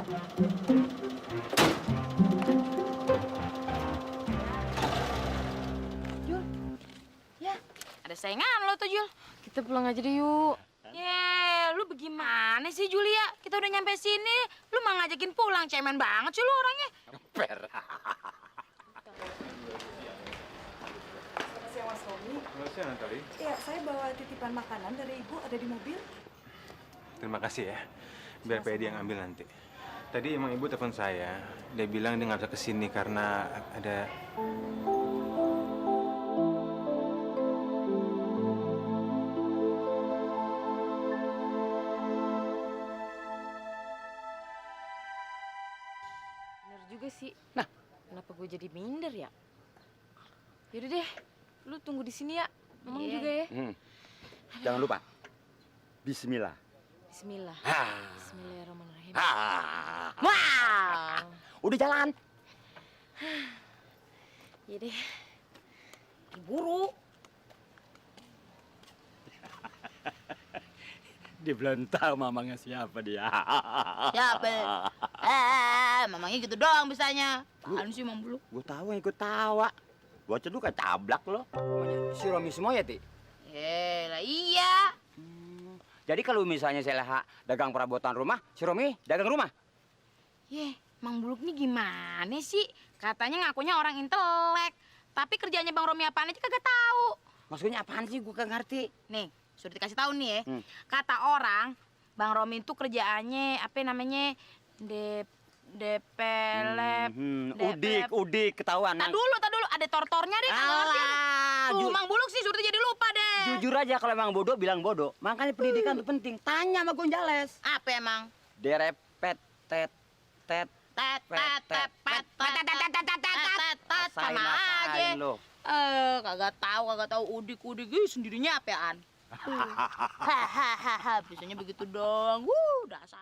Jul, ya ada saingan lo tuh Jul. Kita pulang aja deh yuk. Lu bagaimana sih Julia? Kita udah nyampe sini, lu mau ngajakin pulang, cemen banget sih lu orangnya. Per. Makasih Mas Romi. Makasih Natali. Iya, saya bawa titipan makanan dari Ibu ada di mobil. Terima kasih ya. Biar Pak Edi yang ambil nanti. Tadi emang ibu telepon saya. Dia bilang dia nggak bisa kesini karena ada. Bener juga sih. Nah, kenapa gue jadi minder ya? Yaudah deh, lu tunggu di sini ya. Ngomong juga ya. Jangan lupa. Bismillah. Bismillah. Bismillahirrahmanirrahim. Wow. Udah jalan. Iya deh. Buru. Dia belum tahu mamanya siapa dia. Siapa? Mamanya gitu doang bisanya. Apaan sih Mang Buluk? Gue tahu yang ikut tawa. Bocah lu kayak cablak lo. Namanya si Romi semua ya, Ti? Lah iya. Jadi kalau misalnya saya dagang perabotan rumah, si Romi dagang rumah? Mang Buluk nih gimana sih? Katanya ngakunya orang intelek. Tapi kerjanya Bang Romi apaan aja kagak tahu. Maksudnya apaan sih? Gue kagak ngerti. Nih, sudah dikasih tahu nih ya. Kata orang, Bang Romi itu kerjaannya apa namanya? DP lab. Udik ketahuan. Tak dulu. Ada tortornya deh. Kagak ngerti. Tuh, Mang Buluk sih Surti jadi lupa deh. Jujur aja kalau emang bodoh bilang bodoh. Makanya pendidikan itu penting. Tanya sama Gonjales. Apa emang? Derepet tet tet sama aja. Kagak tahu udik sendirinya apaan. Hahaha, biasanya begitu dong. Dasar.